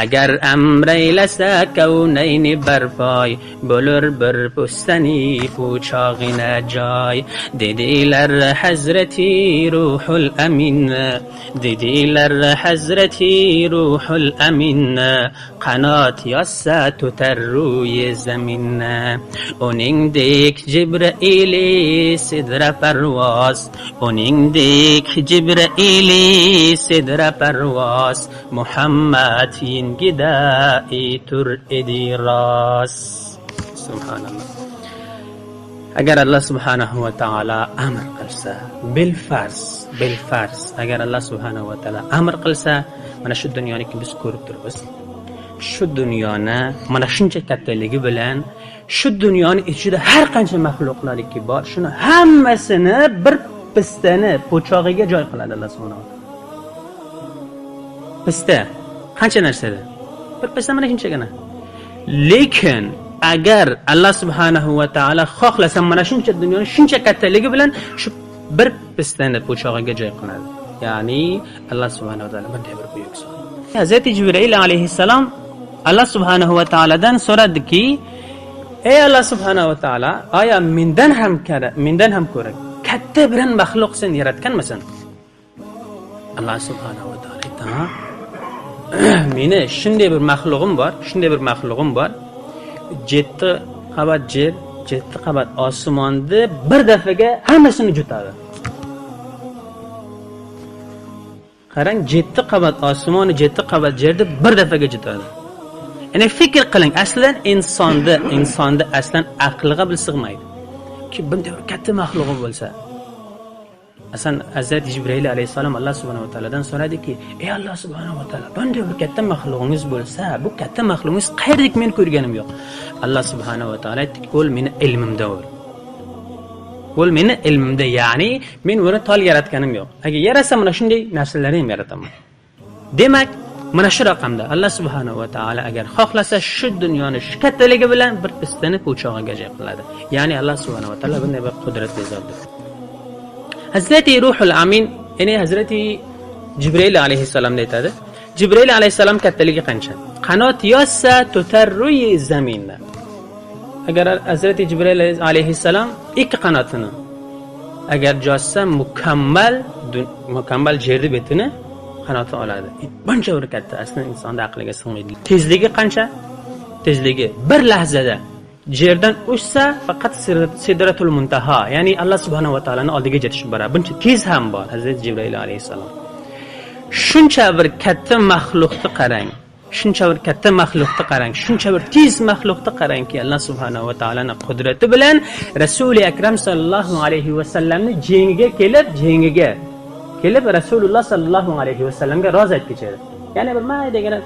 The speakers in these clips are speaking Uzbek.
Agar amraylasa kavnayni barpoy, bo'lur bir pustani puchog'ina joy. Dedilar Hazrati Ruhul Amin, dedilar Hazrati Ruhul Amin, qanot yozsa tutar ruyi zaminni. Uningdek Jibrili sidra parvoz, uningdek Jibrili sidra parvoz, Muhammad yengida tur edi rost. Subhanalloh. Agar Alloh subhanahu va taolo amr qilsa, bil farz, bil farz, agar Alloh subhanahu va taolo amr qilsa, mana shu dunyoniki biz ko'rib turibmiz. Shu dunyoni mana shuncha kattaligi bilan shu dunyoni ichida har qancha maxluqlariki bor, shuni hammasini bir pistani po'chog'iga joy qiladi Alloh subhanahu va taolo. Pista qancha narsada? Bir pista mana shunchagina. Lekin agar Alloh subhanahu va taolo xohlasa mana shuncha dunyoni shuncha kattaligi bilan shu bir pistani po'chog'iga joy qiladi. Ya'ni Alloh subhanahu va taolo bunday bir buyuk zot. Hazrati Jibril alayhissalom Alloh subhanahu va taoladan so'radiki, ey Alloh subhanahu va taolo, oya mendan ham ko'ra katta bir maxluq sen yaratganmisan? Alloh subhanahu va taolo aytdi, ha, meni shunday bir maxluqim bor, shunday bir maxluqim bor. 7 qavat yer, 7 qavat osmonni bir dafaga hammasini jutadi. Qarang, 7 qavat osmonni, 7 qavat yerni bir dafaga jutadi. Ya'ni fikr qiling, aslan insonda aslan aqliga bil sig'maydi. Ki bunday bir katta maxluqi bo'lsa. Aslan Hazrat Jibril alayhissalom Alloh subhanahu va taoladan so'radiki, ey Alloh subhanahu va taolo, bunday bir katta maxluqingiz bo'lsa, bu katta maxluqingiz qayerda men ko'rganim yo'q. Alloh subhanahu va taolo aytdiki, "Ul meni ilmimda ul. Ul meni ilmimda, ya'ni men uni tol yaratganim yo'q. Agar yarasa mana shunday narsalarni ham yarataman." Demak, mana shu raqamda Alloh subhanahu va taolo agar xohlasa shu dunyoni shu kattaligi bilan bir pistani po'chog'iga joy qiladi. Ya'ni Alloh subhanahu va taolo bunday bir qudratli zotdir. Hazrati Ruhul Amin, ya'ni Hazrati Jibril alayhissalomda aytadi. Jibril alayhissalom kattaligi qancha? Qanot yozsa tutarruyi zaminda. Agar Hazrati Jibril alayhissalom ikki qanotini agar jozsa mukammal yerni betini qanoti oladi. Buncha bir katta, aslida insonning aqliga sig'maydi. Tezligi qancha? Tezligi bir lahzada yerdan uchsa faqat Sidratul Muntaha, ya'ni Alloh subhanahu va taolaning oldiga yetishib boradi. Buncha tez ham bor Hazrat Jibril alayhissalom. Shuncha bir katta maxluqni qarang. Shuncha bir katta maxluqni qarang, shuncha bir tez maxluqni qarangki, Alloh subhanahu va taolaning qudrati bilan Rasuli Akram sallallohu alayhi va sallamni jengiga kelib, Rasululloh sallallohu alayhi va sallamga roz aytgach edi. Ya'ni bir maydagina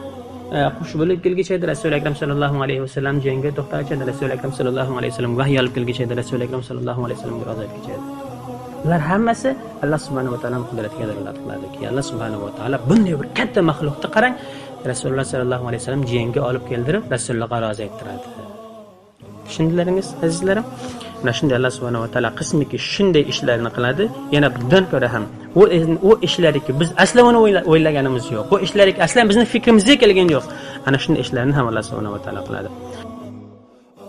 qush bo'lib kelgach edi, Rasuli Akram sallallohu alayhi va sallam jengiga to'xtagach edi, Rasuli Akram sallallohu alayhi va sallam vahiy olib kelgach edi, Rasuli Akram sallallohu alayhi va sallamga roz aytgach edi. Ular hammasi Alloh subhanahu va taolaning qudratiga dalolat qiladiki, Alloh subhanahu va taolo bunday bir katta maxluqni qarang, Rasululloh sallallohu alayhi vasallam jenga olib keldirib, Rasulullohga rozi ayttiradi. Tushundilaringiz, azizlarim? Mana shunday Alloh subhanahu va taolo qismiki shunday ishlarni qiladi. Yana bundan ko'ra ham u ishlariki biz aslan uni o'ylaganimiz yo'q. Bu ishlariki aslan bizning fikrimizga kelgan yo'q. Ana shunday ishlarni ham Alloh subhanahu va taolo qiladi.